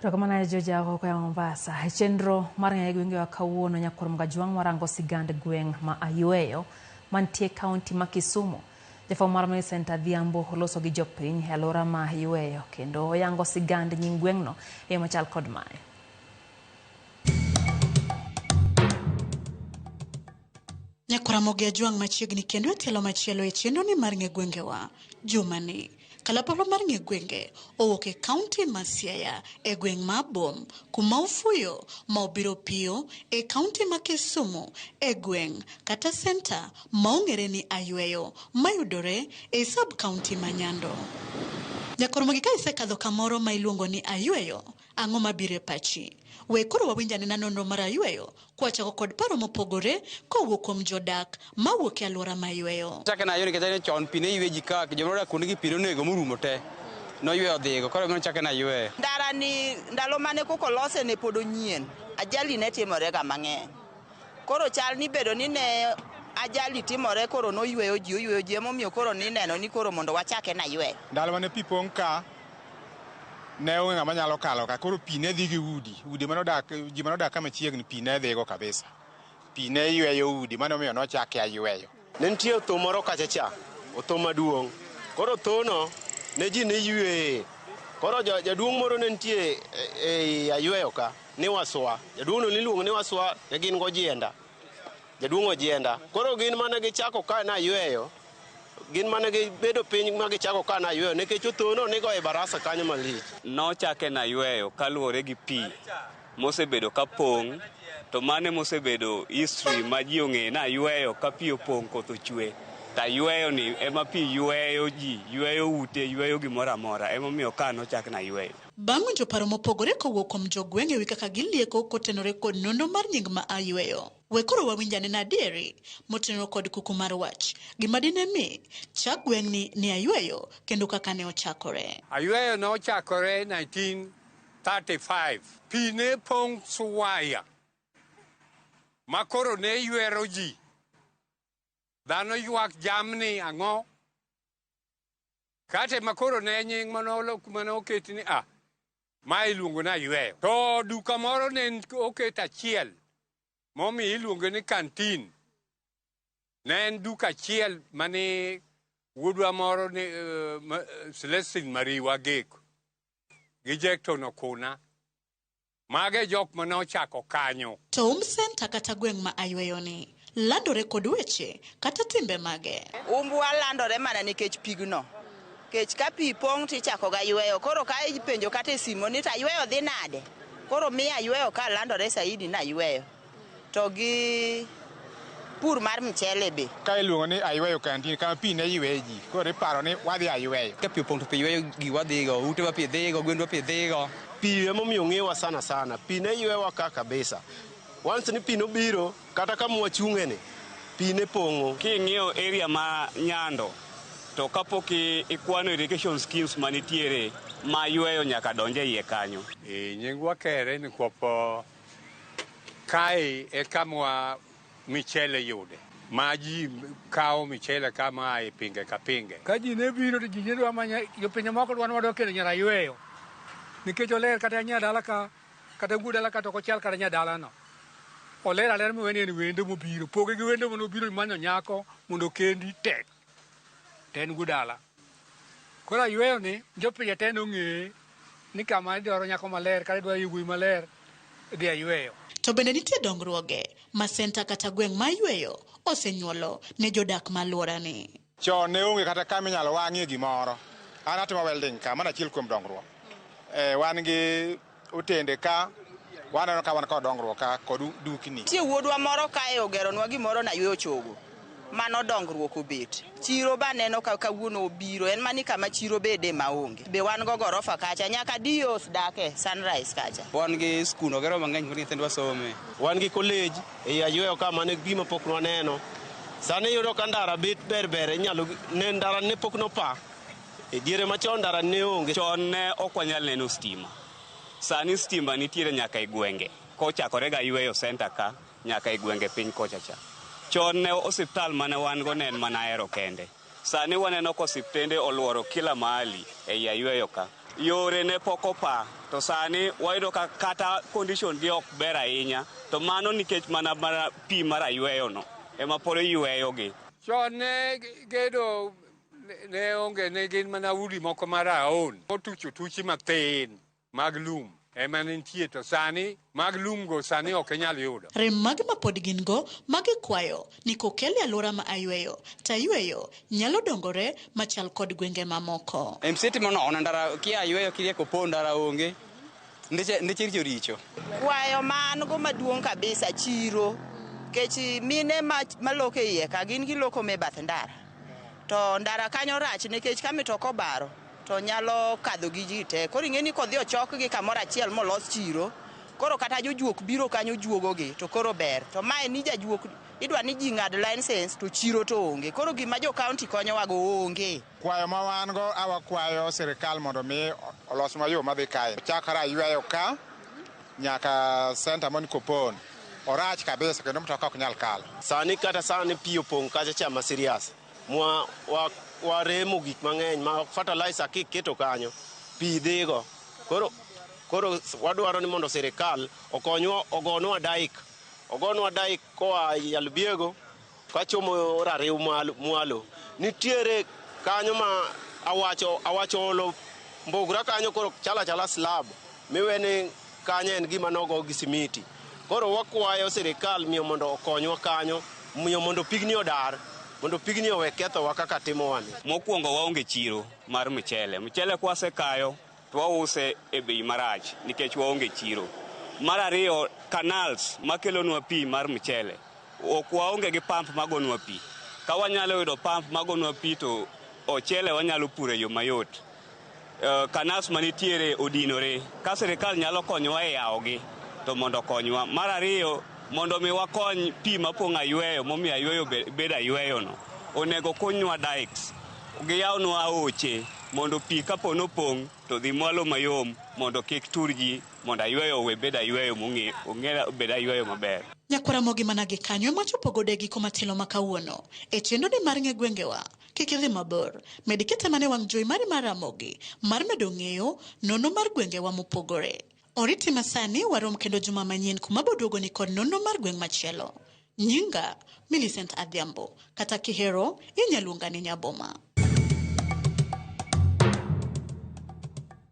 Erokamano Jojago koa Mombasa. E chenro mar ng'eyo gwengewa kawuono nyakwar Mgajwang' warango sigand gweng' ma Ayweyo mantie kaunti ma Kisumu. Jafwambo mar Millicent Adhiambo oloso gi jopiny e alwora ma Ayweyo kendo oyango sigand nying gweng'no e yo machal kod mae. Nyakwar Ramogi Ajwang' machiegni kendo e tielo machielo e chenro ni mar ng'e gwengewa. Jumani, kalapapla mar ng'e gwenge owuok e kaunti ma Siaya e gweng' ma Bom kuma ofuyo ma obiro piyo e kaunti ma Kisumu e gweng' kata senta ma ong'ere ni Ayweyo mayudore e sub kaunti ma Nyando. Nyakwar Ramogi ka isekadho kamoro ma iluongo ni Ayweyo, ang'o mabiro e pachi? We koro wawinj anena nonro mar Ayweyo kwachako kod paro mopogore kowuok kuom jodak mawuok e alwora ma Ayweyo. Chake na ayweyo nikech chon pi ne ywe ji ka joma odak kuondegi pi nonego morumo te. Noyweyo dhigo koro emomiyo chake na ayweyo. Ndara ni ndalo mane koko lose ne pod onyien. Ajali ne timore ga mang'eny. Koro chal ni bedo ni ne ajali timore koro noyweyo ji oyweyo ji emomiyo koro nineno ni koro mondo wachake na ayweyo. Ndalo mane pi pong' ka ne onge ng'ama nyalo kalo ka koro pi ne dhi gi udi udi manodak ji manodak ka machiegni pi ne dhigo kabisa pi ne yweyo udi mano omiyo nochake ayweyo. Ne nitie otho moro kacha cha, otho maduong'. Koro othono ne ji ne yweye. Koro jaduong' moro ne nitie ei ayweyo ka, ni Waswa. Jaduong'no niluongo ni Waswa, ne gin gojienda. Jaduong' Ojienda. Koro gin mane gichako ka na ayweyo, gin mane gibedo piny ma gichako ka na ayweyo nikech othono nigo e barasa kanyo malich. Nochake na ayweyo kaluwore gi pi mosebedo ka pong' to mane mosebedo history ma ji ong'eyo na ayweyo ka pi opong' koth ochwe to ayweyo ni ema pi yweyo ji, yweyo ute, yweyo gimoro amora emomiyo ka nochak na ayweyo. Bang' winjo paro mopogore kowuok kuom jogweng' ewi kaka gilieko kotenore kod nonro mar nying ma Ayweyo. We koro wawinj anena adieri motenore kod kuku mar wach. Gima dine mi chak gweng'ni ni Ayweyo kendo kaka ne ochakore. Ayweyo ne ochakore 1935. Pi ne pong' Suwaya ma koro ne ywero ji. Dhano ywak jamni ang'o. Kate ma koro ne nying mane oket ni a ma iluongo ni Ayweyo. To duka moro ne oket achiel momiyo iluonge ni kantin. Ne en duka achiel mane wuodwa moro ni Celestine Mariwa Geko gi Jackton Okuna. Mage jok mane ochako kanyo. To senta kata gweng' ma Ayweyo ni landore kod weche kata timbe mage. Umbwa landore mana nikech pigno. Kech ka pi pong' tichako ga yweyo. Koro ka ipenjo kata e simo ni to ayweyo dhi nade? Koro miyo ayweyo ka landore saidi na ayweyo. To gi pur mar mchele be. Ka iluongo ni ayweyo kantin kama pi ne yweyo ji koro iparo ni wadhi ayweyo. Ka pi opong' to pi yweyo giwa dhigo, utewa pi dhigo, gwendwa pi dhigo. Pi emomiyo ong'ewa sana sana. Pi ne ywewa ka kabisa. Once ni pi nobiro kata kama wachung'e ni pi ne pong'o. King'iyo area ma Nyando to kapok ikwano irrigation schemes manitiere ma yweyo nyaka donje iye kanyo. E nyingwa kere ni kwapo kae e kama michele yude. Ma ji kawo michele kama e pinge ka pinge. Ka ji ne biro to ji ne dwa manya jopinje moko dwa ni wadwa kendo nyar Ayweyo. Nikech oler kata nya dala ka kata wuod dala ka to ok ochal kata nya dala no. Oler alera miwe ni en wendo mobiro. Poge gi wendo mane obiro manyo nyako mondo okendi tek. To en wuod dala. Koro Ayweyo ni jopinje te nong'eye ni kama idwaro nyako maler kata idwaro wuoyi maler dhi Ayweyo. To bende nitie dongruoge ma senta kata gweng' ma Ayweyo osenyuolo ne jodak ma alworani. Chon ne onge kata kama inyalo wang'ie gimoro. An atimo welding ka, mano achiel kuom dongruok. Wan gi otende ka, waneno ka wan kod dongruok ka kod dukni. Nitie wuodwa moro kae ogeronwa gimoro na Ayweyo chogo. Mano dongruok obet. Chiro ba neno ka kawuono obiro, en mani kama chiro bede maonge. Be wan go gorofa kacha, nyaka Dios dake Sunrise kacha. Wan gi skul ogero mang'eny kendo nyithindwa some. Wan gi college ei Ayweyo ka mano gima pok nwaneno. Sani iyudo ka ndara bet ber ber inyalo ne ndara ne pok nopa. E diere machon ndara ne onge. Chon ne ok wanyal neno stima. Sani stima nitiere nyaka e gwenge. Kochakore ga Ayweyo center ka nyaka e gwenge piny kocha cha. Chon ne osiptal mane wan go ne en mana Ahero kende. Sani waneno ka osiptende oluoro kila mahali ei Ayweyo ka. Yore ne pok opa to sani wayudo ka kata condition gi ok ber ahinya to mano nikech mana mana pi mar ayweyo no ema pod iyweyogi. Chon ne gedo ne onge ne gin mana udi moko mar aon motuch otuchi mathin mag lum ema ne nitie to sani mag lum go sani ok inyal yudo. Rem mage ma pod gin go ma gikwayo ni kokel e alwora ma Ayweyo to Ayweyo nyalo dongore machal kod gwenge mamoko. MCA timo nono ndara kia Ayweyo kirieko po ndara onge ndeche ndeche richo richo. Kwayo ma an go maduong' kabisa chiro kech mine maloko e iye ka gin giloko me bath ndara to ndara kanyo rach nikech ka mitoka obaro to nyalo kadho gi ji te. Koro ing'e ni kodhi ochokgi kamoro achiel molos chiro, koro kata jojuok biro kanyo juogogi to koro ber. To mae ni jajuok idwa ni ji ng'ad license to chiro to onge. Koro gima jo county konyowago onge. Kwayo ma wan go awakwayo sirikal mondo mi olosnwa yo madhi kae. Chakore Ayweyo ka nyaka center man Kopon. Orach kabisa kendo mtoka ok nyal kalo. Sani kata sani pi opong' kacha cha ma serious. Mwa wa waremo gik mang'eny ma fertilizer kiketo kanyo pi dhigo. Koro koro wadwaro ni mondo sirikal okonywa ogonwa dike. Ogonwa dike koa Nyalbiego kachomo Rariw mwalo. Nitiere kanyo ma awacho awacho olo mbugra kanyo koro chala chala slab miweni kanyo en gima nogo gi simiti. Koro wakwayo sirikal miyo mondo okonywa kanyo miyo mondo pigni odar mondo pigni owe kethowa kaka timowani. Mokwongo waonge chiro mar mchele. Mchele kwasekayo to wause e bei marach nikech waonge chiro. Mar ariyo, canals makelonwa pi mar mchele. Ok waonge gi pump magonwa pi. Ka wanyalo yudo pump magonwa pi to ochele wanyalo puro e yo mayot. Canals manitiere odinore. Ka sirikal nyalo konyowa e yawogi to mondo okonywa. Mar ariyo, mondo mi wakony pi mapong'o ayweyo momiyo ayweyo bedo ayweyo no, onego kunywa dikes. Giyawnwa aoche mondo pi kapo nopong' to dhi mwalo mayom mondo kik tur ji mondo ayweyo owe bedo ayweyo mong'e ong'e obed ayweyo maber. Nyakwara Ramogi mana gi kanyo ema wachopo godo e giko matelo ma kawuono e chenro ni mar ng'e gwengewa. Kik idhi mabor. Med kete mana e wang' jowi mari mar Ramogi mar medo ng'eyo nono mar gwengewa mopogore. Oriti masani warom kendo juma manyien kuma boduogo ni kod nonro mar gweng' machielo. Nyinga Millicent Adhiambo kata kihero inyalo luonga ni Nyaboma.